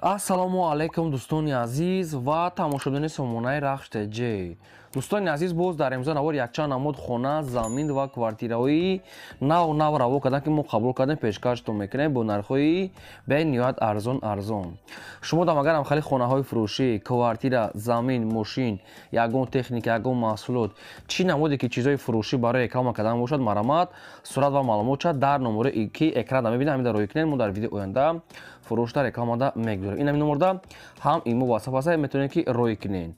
Ассалому алайкум, дӯстони азиз ва тамошобинони сомонаи Рахш ТЖ. Дӯстони азиз, боз дар имзо навор якчанд намуд хона, замин ва квартираҳои нав нав раво кардан, ки мо қабул кардем, пешкаштон мекунем бо нархҳои бениҳоят арзон арзон. Шумо дам агар ҳамхели хонаҳои фурӯшӣ, квартира, замин, мошин, ягон техника, ягон маҳсулот, чӣ намуде ки чизҳои фурӯшӣ барои реклама кардан бошад, марамат сурат ва маълумотша дар номере ки экран мебинед, ҳамин дар рӯй кунед. Мо дар видео оянда фурӯшда рекламада мегузорем. Ин ҳамин номерда ҳам имо ватсап ҳаста, метавонед ки рӯй кунед.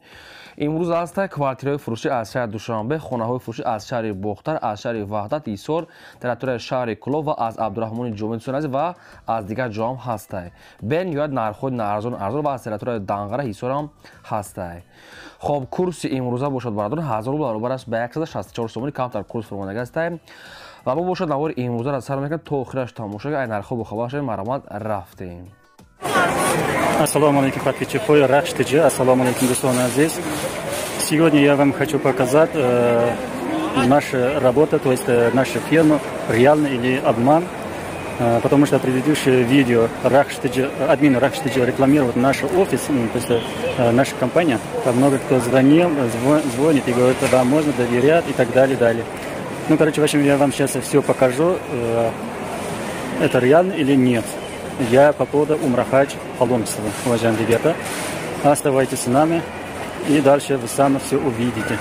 Имрӯз ҳаста квартираҳои фурӯшӣ аз шаҳри Душанбе, хонаҳои фурӯшӣ аз шаҳри Бохтар, аз шаҳри Ваҳдат, Ҳисор, территорияи шаҳри Кӯлоб ва аз Абдурраҳмони Ҷомӣ, дӯстони азиз, ва аз дигар ҷоҳам ҳастай. Бениҳоят нархҳои арзон арзон ва аз территорияи Данғара, Ҳисорам ҳастай. Хоб, курси имрӯза бошад, бародарон, 1000 рубл баробар аст ба 164 сомонӣ, камтар курс фурӯмондагӣ ҳастай. Ва мо бошад навори имрӯзаро сар мекунем, то охираш тамошо, ай нархҳо бохабар шавем. Марамат, рафтем. Ассалому алейкум, подписчики Рахш ТЖ. Ассалому алейкум, дӯстони азиз. Сегодня я вам хочу показать наша работа, то есть наша фирма, реально или обман. Потому что предыдущее видео Рахш ТЖ, админ Рахш ТЖ рекламирует наш офис, то есть наша компания. Там много кто звонил, звонит и говорит, да, можно доверять и так далее, далее. Ну, короче, в общем, я вам сейчас все покажу, это реально или нет. Я по поводу Умра Хадж паломничества, уважаемые ребята. Оставайтесь с нами, и дальше вы сами все увидите.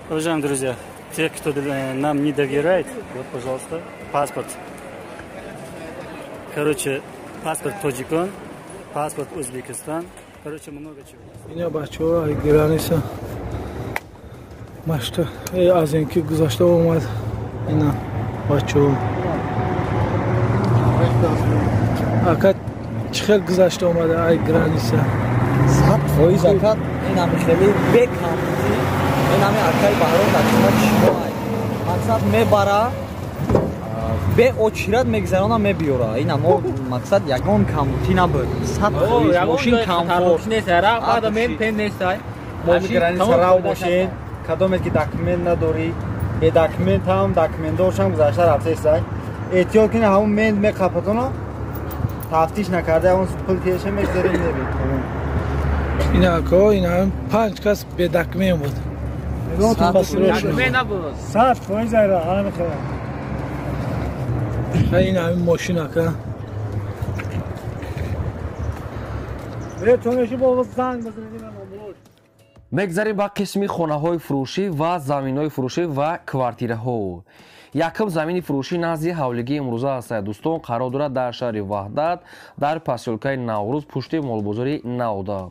Уважаемые друзья, те, кто нам не доверяет, вот, пожалуйста, паспорт. Короче, паспорт Тоҷикон, паспорт Узбекистан. Короче, много чего. Ина бачаҳо граница машта аз ин ки гузашта омад. Ина бачаҳо, ака, чӣ хел гузашта омада ай граница? 100%, ака, ин ҳами хеле бекамбудӣ, ин ҳами акаи Баҳром дар хизмати шумо ай. Мақсад, мебара, беочират мегузарона, мебиёра. Ин мо мақсад ягон камбудӣ набуд, 100%. Мошин комфорт. Мошин кадоме ки документ надорӣ, бе документ ҳам, документдоршам гузашта рафтесай. Эҳтиёт кунед, ҳамун мент меқапатона, тафтиш накарда ҳамун пул теша мегузарем, мебин. Ина ако, ина панҷ кас бе документ буд. 100% айра ҳама хела. Ин ҳамин мошин, ака. Мегзарем ба қисми хонаҳои фурӯшӣ ва заминҳои фурӯшӣ ва квартираҳо. Якум замини фурӯшӣ назди ҳавлигии имрӯза ҳастад, дӯстон, қарор дорад дар шаҳри Ваҳдат, дар посёлкаи Наврӯз, пушти молбозори Навда.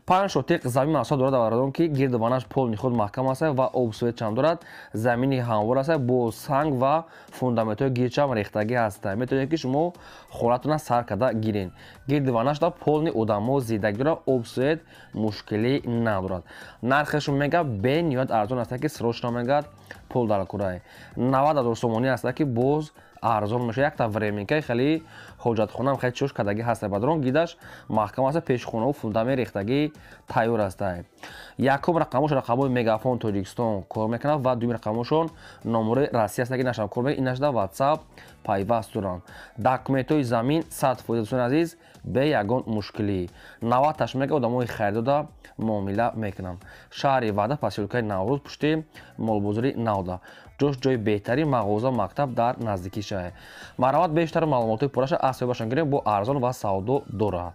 5 шотиқ замин масоҳат дорад, бародарон, ки гирду ванаш полный худ маҳкам аст ва об, свет чам дорад. Замини ҳамвор аст, бо санг ва фундаментҳои гирчам рехтагӣ ҳаст. Метавонед ки шумо хонатона сар карда гирен. Гирду ванашда полный одамо зиндагӣ дорад, об, свет мушкилӣ надорад. Нархашон мега бениҳоят арзон аст, ки срочно мегӯяд, пул дар курай 90 000 сомонӣ аст, ки боз арзон мешавад. Якта временкаи хеле ҳоҷатхонаам хеле чӯш кардагӣ ҳаста, бародарон, гидаш маҳкам аст, пешхонаву фундамент рехтагӣ тайёр аста. Якум рақамош рақамҳои Мегафон Тоҷикистон кор мекунад ва дуюм рақамошон номери Россия аст, ки нашам кор мекунад. Инашда Ватсап пайваст доранд. Документҳои замин 100%, дӯстони азиз, бе ягон мушкилӣ. 90 таш мега одамои хайрдода муомила мекунанд. Шаҳри Ваҳдат, посёлкаи Наврӯз, пушти молбозори Навда. Ҷош ҷои беҳтарин, мағоза, мактаб дар наздикии шаҳр. Марҳамат, бештар маълумотҳои пурраша аз соҳибашон гирем, бо арзон ва савдо дорад.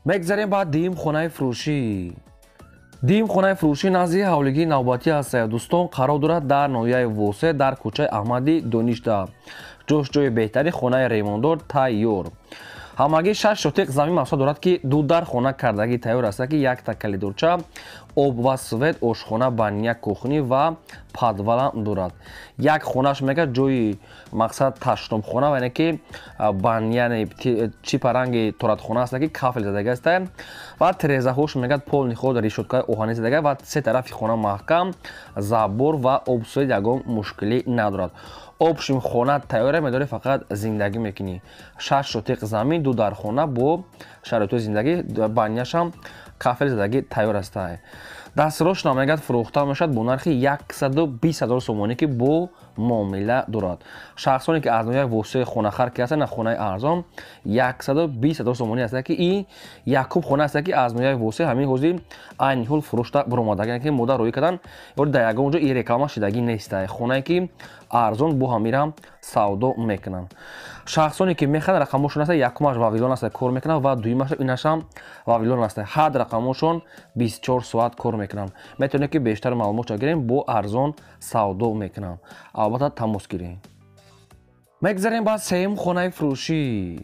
Мегзарем ба дуюм хонаи фурӯшӣ. Дуюм хонаи фурӯшӣ назди ҳавлигии навбатӣ ҳаст, дӯстон, қарор дорад дар ноҳияи Восе, дар кӯчаи Аҳмади Доништа. Ҷош ҷои беҳтарин, хонаи ремонтдор тайёр. Ҳамагӣ 6 шотиқ замин масоҳат дорад, ки ду дар хона кардагӣ тайёр аст, ки якта калидорча, об ва свет, ошхона, баня, кухня ва подвалам дорад. Як хонаш мега ҷои мақсад ташнобхона ва яъне ки баня, чипа ранги торатхона аст, ки кафел задагӣ аст ва тирезаҳош мегӯяд полный худ решёткаи оҳанӣ задагӣ ва се тарафи хона маҳкам, забор ва об, свет ягон мушкилӣ надорад. Общем, хона тайёра, медорӣ, фақат зиндагӣ мекунӣ. 6 шотиқ замин, ду дар хона бо шароитҳои зиндагӣ, баняшам кафел задагӣ тайёр аст. Дастрош намегӯяд, фурӯхта мешавад бо нархи 120 000 сомонӣ, ки бо муомила дорад. Шахсоне ки аз ноҳияи Восеъ хонахар ки ҳастанд, хонаи арзон 120 000 сомонӣ аст, ки ин якум хона аст, ки аз ноҳияи Восеъ ҳамин ҳозир айни ҳол фурӯшта баромада, яъне ки мода рӯй кардан, ё дар ягон ҷо ин реклама шидагӣ нест. Хонае ки арзон бо ҳамира савдо мекунанд. Шахсоне ки мехоҳанд, рақамошон аст, якумаш Вавилон аст, кор мекунанд, ва дуюмаш инашам Вавилон аст. Ҳар рақамошон 24 соат кор мекунанд. Метавонед ки бештар маълумотро гирем, бо арзон савдо мекунанд. Албатта тамос гирем. Мегзарем ба сеюм хонаи фурӯшӣ.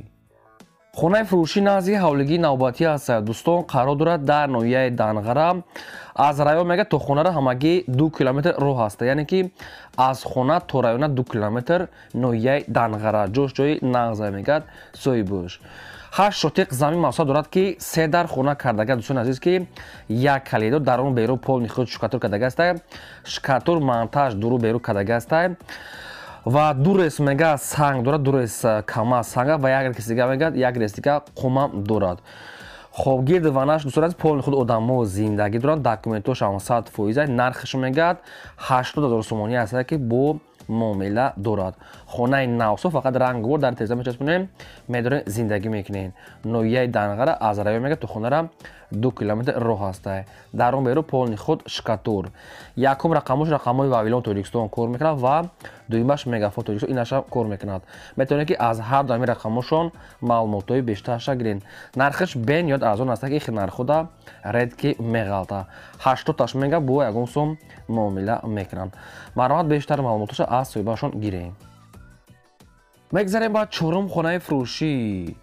Хонаи фурӯшӣ назди ҳавлигии навбатӣ аст, дӯстон, қарор дорад дар ноҳияи Данғара. Аз район мега то хонара ҳамагӣ 2 километр роҳ аст, яъне ки аз хона то района 2 километр, ноҳияи Данғара, ҷош ҷои нағза мегӯяд соҳибуш. 8 сотиқ замин мавсад дорад, ки се дар хона кардага, дӯстони азиз, ки як калидор дар он берун полни худ штукатур кардага аст, штукатур монтаж дуру берун кардага аст, ва ду рес мега санг дорад, ду рес кама санга, ва як рес дига мега, як рес дига қумам дорад. Хоб, гирди ванаш, дӯстони азиз, полни худ одамо зиндагӣ доранд, документош ҳам 100%, нархаш мегӯяд 80 000 сомонӣ аст, ки бо муомила дорад. Хонаи навсо, фақат рангвор дар теза мечаспонем, медорем, зиндагӣ мекунем. Ноҳияи Данғара, аз район мега то хонара 2 километр роҳ аст. Дар он беру полни худ штукатур. Якум рақамош рақамҳои Вавилон Тоҷикистон кор мекунад, ва дуюмаш Мегафон Тоҷикистон инашам кор мекунад. Метавонед ки аз ҳар ду ҳамин рақамошон маълумотҳои бештарша гиред. Нархаш бениҳоят арзон аст, ки нархода редки меғалта. 80 мега бо ягон сум муомила мекунанд. Марҳамат, бештар маълумотҳоша аз соҳибашон гирем. Мегзарем ба чорум хонаи фурӯшӣ.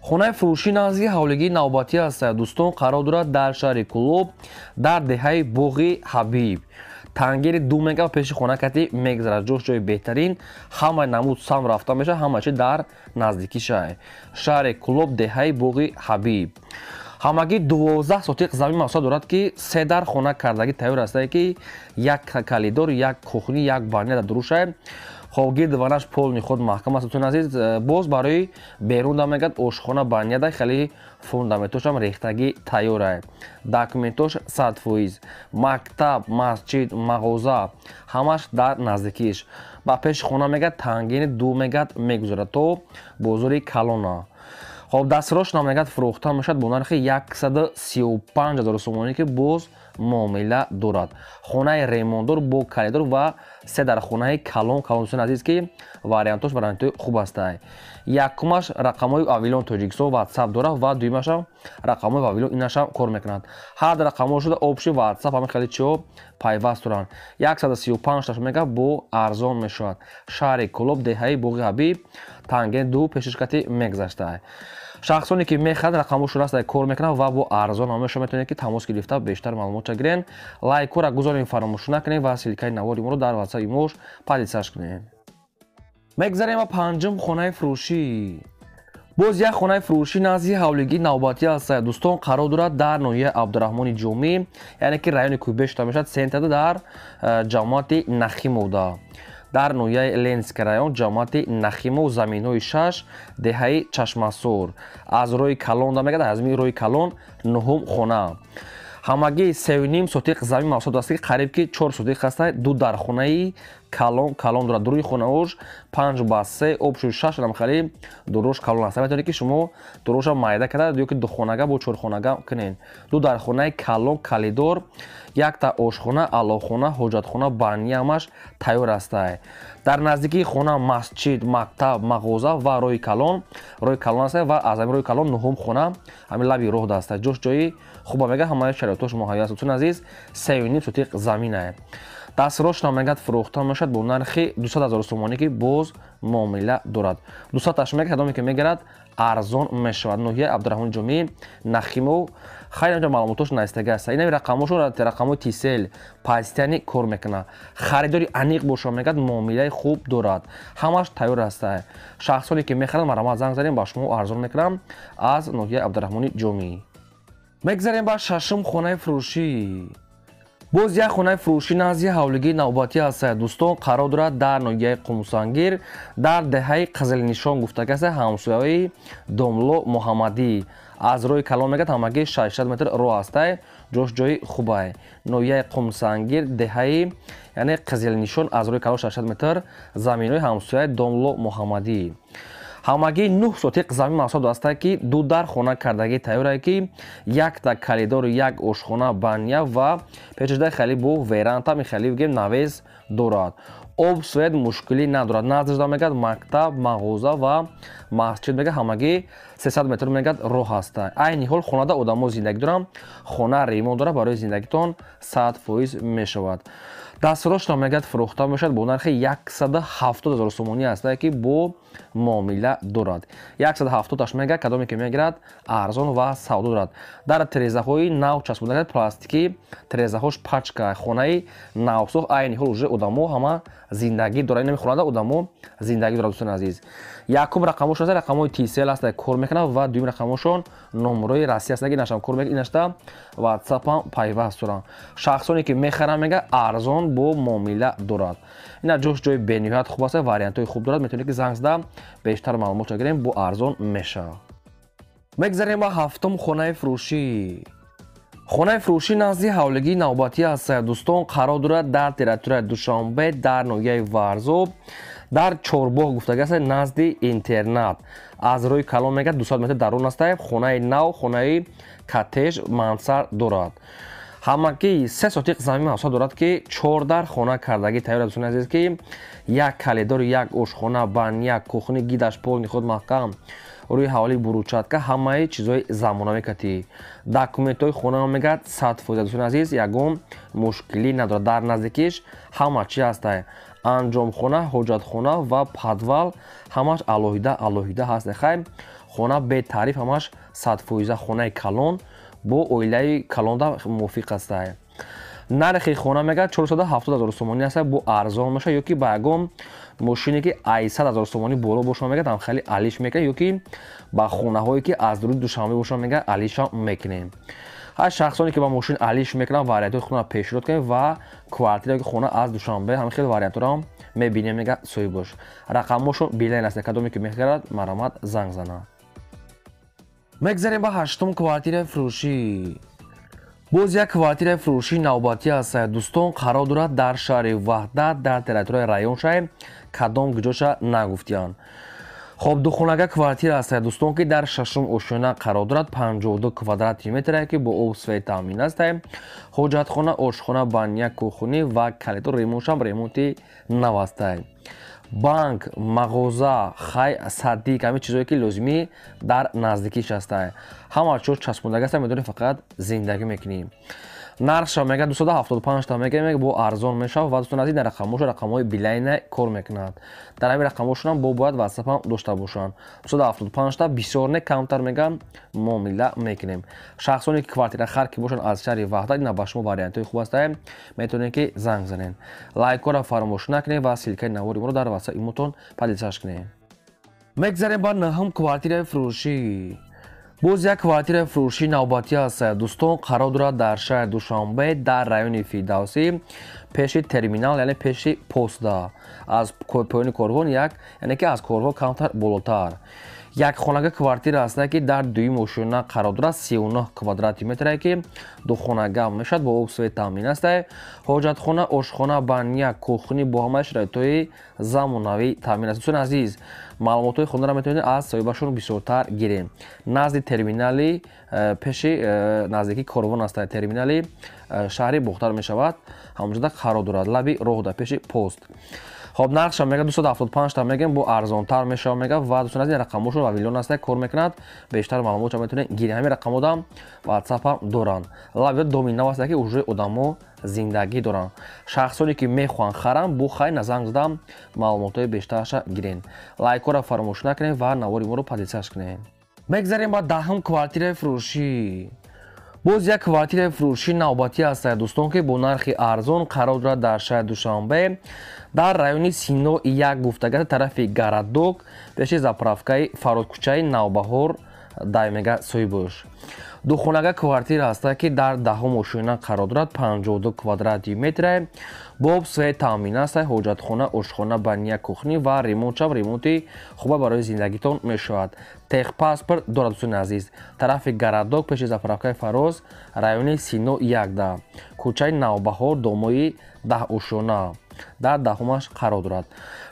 Хонаи фурӯшӣ назди ҳавлигии навбатӣ аст, дӯстон, қарор дорад дар шаҳри Кӯлоб, дар деҳаи Боғи Ҳабиб. Тангери 2 мега пеши хона кати мегзарад, ҷош ҷои беҳтарин, ҳамаи намуд сам рафта мешавад, ҳама чи дар наздикӣ шаҳр. Шаҳри Кӯлоб, деҳаи Боғи Ҳабиб. Ҳамагӣ 12 сотиқ замин мавсад дорад, ки се дар хона кардагӣ тайёр аст, ки як калидор, як кухни, як баня дар дурушай. Хоб, гирди ванаш полни худ маҳкам аст, дӯстони азиз. Боз барои берун да мегӯяд ошхона, баняда хеле фундаментошам рехтагӣ тайёр. Документош 100%. Мактаб, масҷид, мағоза ҳамаш дар наздикиш. Ба пеши хона мегӯяд тангини 2 мегӯяд мегузарад то бозори калона. Хоб, дастрош намегӯяд фурӯхта мешавад бо нархи 135 000 сомонӣ, ки боз муомила дорад. Хонаи ремонтдор бо калидор ва се дар хонаи калон калон, дӯстони азиз, ки вариантош вариантҳои хуб ҳастанд. Якумаш рақамҳои Вавилон Тоҷикистон WhatsApp дорад, ва дуюмашам рақамҳои Вавилон инашам кор мекунад. Ҳар рақамҳо шуда общий WhatsApp ҳамин хеле чиҳо пайваст доранд. 135 таш мега бо арзон мешавад. Шаҳри Кӯлоб, деҳаи Боғи Ҳабиб, танген 2 пешишкати мегузаштад. Шахсоне ки мехоҳанд, рақамҳошон аст, кор мекунанд ва бо арзон ҳамеша метавонед ки тамос гирифта бештар маълумотша гирен. Лайкҳоро гузорем, фаромӯш накунед, ва ссылкаи навори моро дар WhatsApp имош поделиться кунед. Мегзарем ба панҷум хонаи фурӯшӣ. Боз як хонаи фурӯшӣ назди ҳавлигии навбатӣ аст, дӯстон, қарор дорад дар ноҳияи Абдураҳмони Ҷомӣ, яъне ки райони Кӯйбешта мешавад, центрда, дар ҷамоати Нахимовда. Дар ноҳияи Ленинский район, ҷамоати Нахимов, заминҳои 6, деҳаи Чашмасор. Аз роҳи калон да мегӯяд, аз роҳи калон нуҳум хона. Ҳамагӣ 3,5 сотиқ замин мавсуд аст, ки қариб ки 4 сотиқ аст, ду дар хонаи калон калон дорад. Дуруи хонаош 5 ба 3, обшуи 6 рамхали дуруш калон аст. Метавонед ки шумо дуруша майда карда ё ки духонага бо чорхонага кунед. Ду дар хонаи калон, калидор, якта ошхона, алоҳхона, ҳоҷатхона, баня ҳамаш тайёр аст. Дар наздикии хона масҷид, мактаб, мағоза ва роҳи калон, роҳи калон аст, ва аз ҳамин роҳи калон нуҳум хона ҳамин лаби роҳ даст. Ҷош ҷои хуба мега, ҳамаи шароитош муҳайё аст. Дӯстони азиз, 3,5 сотиқ замин аст. Дастрош намегӯяд фурӯхта мешавад бо нархи 200 000 сомонӣ, ки боз муомила дорад. 200 таш мега, кадоме ки мегирад арзон мешавад. Ноҳияи Абдураҳмони Ҷомӣ, Нахимов. Хайр, инҷо маълумотош наистага аст. Инами рақамҳошон рақамҳои Тисел пастияни кор мекунад. Харидори аниқ боша мегӯяд, муомилаи хуб дорад. Ҳамаш тайёр аст. Шахсоне ки мехаранд, марҳамат занг занед, ба шумо арзон мекунам аз ноҳияи Абдураҳмони Ҷомӣ. Мегзарем ба шашум хонаи фурӯшӣ. Боз як хонаи фурӯшӣ назди ҳавлигии навбатӣ ҳаст, дӯстон, қарор дорад дар ноҳияи Қумсангир, дар деҳаи Қизилнишон гуфтагаст, ҳамсояи Домло Муҳаммадӣ. Аз роҳи калон мегӯяд ҳамагӣ 600 метр роҳ ҳастай, ҷош ҷои хубай. Ноҳияи Қумсангир, деҳаи яъне Қизилнишон, аз роҳи калон 600 метр, заминҳои ҳамсояи Домло Муҳаммадӣ. Ҳамагӣ 9 сотиқ замин мақсад аст, ки ду дар хона кардагӣ тайёрае, ки якта коридору як ошхона, баня ва пешашда хеле бо веранда хеле бигем навес дорад. Об, свет мушкилӣ надорад. Наздишда мегӯяд мактаб, мағоза ва масҷид, мегӯяд ҳамагӣ 300 метр мегӯяд роҳ ҳаст. Айни ҳол хонада одамо зиндагӣ доранд, хона ремонт дорад, барои зиндагитон 100% мешавад. Дастрошро мегӯяд фурӯхта мешавад бо нархи 170 0 сомонӣ аст, ки бо муомила дорад. 170-аш мегӯяд, кадоме ки мегирад арзон ва савдо дорад. Дар тирезаҳои нав часпонда пластикӣ, тирезаҳош пачка, хонаи навсохт, айни ҳол уже одамо ҳама зиндагӣ дорад. Инами хонада одамо зиндагӣ дорад, дӯстони азиз. Якум рақамошон аст, рақамҳои Tcell аст, кор мекунад, ва дуюм рақамошон номерои Россия аст, ки инашам кор мекунад, инашта WhatsApp-ам пайваст доранд. Шахсоне ки мехаранд мегӯяд арзон бо муомила дорад. Ина ҷош ҷои бениҳоят хуб аст, вариантҳои хуб дорад, метавонед ки занг зада бештар маълумот гирем, бо арзон мешавад. Мегзарем ба ҳафтум хонаи фурӯшӣ. Хонаи фурӯшӣ назди ҳавлигии навбатӣ аст, дӯстон, қарор дорад дар территорияи Душанбе, дар ноҳияи Варзоб, дар Чорбоғ гуфтагаст, назди интернат. Аз роҳи калон мегӯяд 200 метр дарун аст, хонаи нав, хонаи коттеҷ мансар дорад. Ҳамагӣ 3 сотиқ замин мақсад дорад, ки 4 дар хона кардагӣ тайёр, дӯстони азиз, ки як коридор, як ошхона, баня, кухни, гидаш полни худ маҳкам, рӯи ҳавлӣ брусчатка, ҳамаи чизҳои замонавӣ катӣ. Документҳои хона мегӯяд 100%, дӯстони азиз, ягон мушкилӣ надорад. Дар наздикиш ҳама чи ҳастай: анҷомхона, ҳоҷатхона ва подвал, ҳамаш алоҳида алоҳида ҳаст. Хай, хона бетариф, ҳамаш 100%, хонаи калон бо оилаи калонда мувофиқ ҳастай. Нархи хона мегӯяд 470 0 сомонӣ аст, бо арзон мешавад, ё ки ба ягон мошине ки 800 0 сомонӣ боло бошад мегӯяд ҳам хеле алиш мекунем, ё ки ба хонаҳое ки аз дуруди Душанбе бошад мегӯяд алишам мекунем. Ҳар шахсоне ки ба мошин алиш мекунанд, вариантҳои худро пешниҳод кунем ва квартира ки хона аз Душанбе ҳамин хел вариантҳоро мебинем, мегӯяд соҳибош. Рақамҳошон Билайн аст, кадоме ки мехарад марҳамат занг занад. Мегзарем ба ҳаштум квартираи фурӯшӣ. Боз як квартираи фурӯшии навбатӣ аст, дӯстон, қарор дорад дар шаҳри Ваҳдат, дар территорияи район шаҳр, кадом гиҷоша нагуфтиянд. Хоб, духонага квартира аст, дӯстон, ки дар шашум ошёна қарор дорад, 52 квадрати метре, ки бо об свет таъмин аст, ҳоҷатхона, ошхона, баня, кухонӣ ва коридор, ремонтшам ремонти нав аст. Банк, мағоза, хай, садик, ҳамин чизое ки лозимӣ дар наздикиш аст. Ҳама чиз часпондага аст, медонӣ фақат зиндагӣ мекунӣ. Нархша мегӯяд 275 та мегӯяд, бо арзон мешавад ва дӯстони азиз, дар рақамҳошо рақамҳои Билайна кор мекунад. Дар ҳамин рақамҳошонам бо бояд WhatsApp-ам дошта бошанд. 275 та бисёр не, камтар мегӯям муомила мекунем. Шахсоне ки квартира хар ки бошанд аз шаҳри Ваҳдат, ина ба шумо вариантҳои хуб аст, метавонед ки занг занед. Лайкҳоро фаромӯш накунед ва ссылкаи навори моро дар WhatsApp имотон поделиться кунед. Мегзарем ба нӯҳум квартираи фурӯшӣ. Боз як квартираи фурӯшии навбатӣ аст, дӯстон, қарор дорад дар шаҳри Душанбе, дар райони Фирдавсӣ, пеши терминал, яъне пеши постда, аз поёни корвон як, яъне ки аз корвон камтар болотар. Як хонага квартира аст, ки дар дуюм ошёна қарор дорад, 39 квадрати метре, ки духонага мешавад, бо об свет таъмин аст, ҳоҷатхона, ошхона, баня, кухни бо ҳамаи шароитҳои замонавӣ таъмин аст. Дӯстони азиз, маълумотҳои хонаро метавонед аз соҳибашон бисёртар гирем. Назди терминали пеши наздикии корвон аст, терминали шаҳри Бохтар мешавад, ҳамонҷода қарор дорад, лаби роҳда пеши пост. Хоб, нархша мегӯяд 275 та мегӯем, бо арзонтар мешавад мегӯяд ва дӯстони азиз, рақамҳошон Вавилон аст, кор мекунад, бештар маълумотро метавонед гирем. Ҳамин рақамҳоам WhatsApp-ам доранд. Лаби доми нав аст, ки уже одамо зиндагӣ доранд. Шахсоне ки мехоҳанд харанд, бо хай назанг задам маълумотҳои бештарша гирен. Лайкҳоро фаромӯш накунед ва навори моро поделиться кунед. Мегзарем ба даҳум квартираи фурӯшӣ. Боз як квартираи фурӯшии навбатӣ аст, дӯстон, ки бо нархи арзон қарор дорад дар шаҳри Душанбе, дар райони Сино як гуфтага, тарафи Городок, пеши заправкаи Фародкӯчаи Навбаҳор дай мега соҳибош. Духонага квартира ҳаста, ки дар даҳум ошёна қарор дорад, 52 квадрати метре, бо свет таъмин аст, ҳоҷатхона, ошхона, баня, кухня ва ремонт шав, ремонти хуба барои зиндагитон мешавад. Техпаспорт дорад, дӯстони азиз. Тарафи Городок, пеши заправкаи Фароз, райони Сино 1, кӯчаи Навбаҳор, домои 10 ошёна, дар даҳумаш қарор дорад.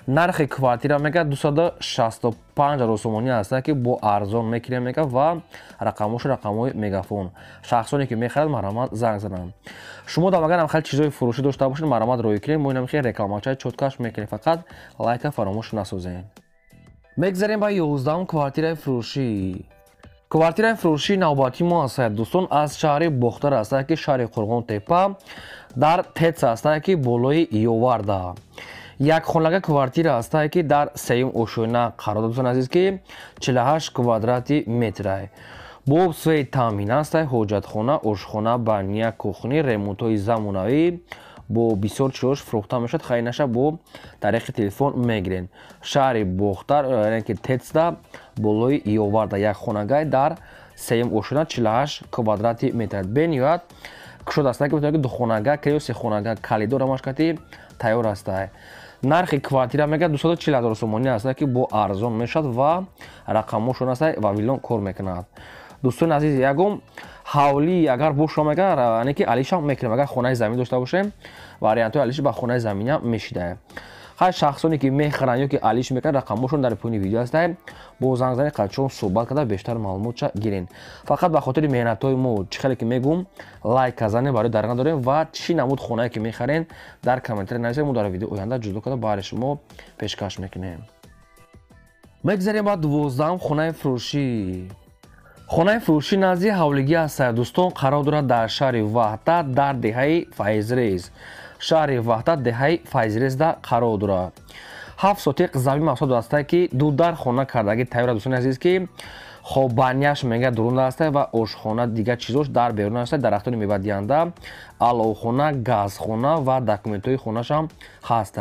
Нархи квартира мега 265 ҳазор сомонӣ аст, ки бо арзон мекунем мега, ва рақамошу рақамҳои Мегафон. Шахсоне ки мехарад, марҳамат, занг зананд. Шумо дам агар хеле чизҳои фурӯшӣ дошта бошед, марҳамат, рӯй кунед, мо инам хеле рекламачаи чёткаш мекунем, фақат лайка фаромӯш насозед. Мегзарем ба 11-ум квартираи фурӯшӣ. Квартираи фурӯшии навбатии мо аст, дӯстон, аз шаҳри Бохтар аст, ки шаҳри Қурғон-Тепа, дар ТЭЦ аст, ки болои Ёварда. Як хонага квартира аст, ки дар сеюм ошёна қарор дорад, дӯстони азиз, ки 48 квадрати метрай. Бо свет таъмин аст, ҳоҷатхона, ошхона, баня, кухня, ремонтҳои замонавӣ, бо бисёр чизош фурӯхта мешавад. Хайр наша, бо тариқи телефон мегирен. Шаҳри Бохтар, яъне ки ТЭЦда, болои Ёварда, як хонагай дар сеюм ошёна, 48 квадрати метр. Бениҳоят кушод аст, ки метавонед духонага ё сехонага, калидор ҳамаш кати тайёр аст. Нархи квартира мега 240 ҳазор сомонӣ аст, ки бо арзон мешавад, ва рақамҳошон аст, Вавилон кор мекунад. Дӯстони азиз, ягон ҳавлӣ агар боша, мега, яъне ки алишам мекунем. Агар хонаи замин дошта бошем, вариантҳои алиши ба хонаи заминам мешидаем. Ҳар шахсоне ки мехаранд ё ки алиш мекунанд, рақамҳошон дар поёни видео ҳастанд, бо зангзани қадшон суҳбат карда, бештар маълумотша гирен. Фақат ба хотири меҳнатҳои мо, чӣ хеле ки мегӯм, лайк казане барои дар надорем, ва чӣ намуд хонае ки мехарен, дар комментария нависед, мо дар видео оянда ҷудо карда баҳри шумо пешкаш мекунем. Мегзарем ба 12-ум хонаи фурӯшӣ. Хонаи фурӯшӣ назди ҳавлигӣ аст, дӯстон, қарор дорад дар шаҳри Ваҳдат, дар деҳаи Файзрез. Шаҳри Ваҳдат, деҳаи Файзрезда қарор дорад. 7 сотиқ замин мақсад аст, ки ду дар хона кардагӣ тайёр, дӯстони азиз, ки хоб баняш мега дурун аст ва ошхона, дигар чизош дар берун аст, дарахтони мевадиҳанда, аловхона, газхона ва документҳои хонашам ҳаст.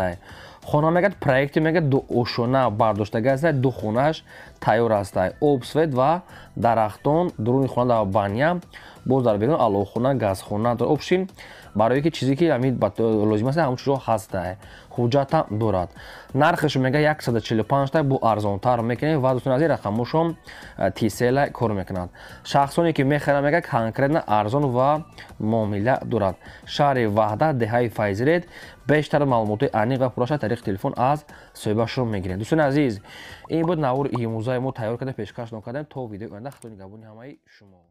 Хона мегӯяд, проекти мегӯяд, ду ошона бардоштага аст, ду хонааш тайёр аст, об, свет ва дарахтон дуруни хона, дар баня, боз дар берун аловхона, газхона дорад. Общем, барое ки чизе ки ҳамин лозим аст, ҳамон чизо ҳаст, ҳуҷҷатам дорад. Нархаш мега 145 та, бо арзонтар мекунем, ва дӯстони азиз, рақамҳошон Тисела кор мекунад. Шахсоне ки мехаранд, мега, конкретно арзон ва муомила дорад. Шаҳри Ваҳдат, деҳаи Файзред. Бештар маълумотҳои аниқ ва пурраша тариқи телефон аз соҳибашон мегирем. Дӯстони азиз, ин буд навори имрӯзаи мо, тайёр карда пешкаш накардем. То видеои оянда, худо нигаҳбони ҳамаи шумо.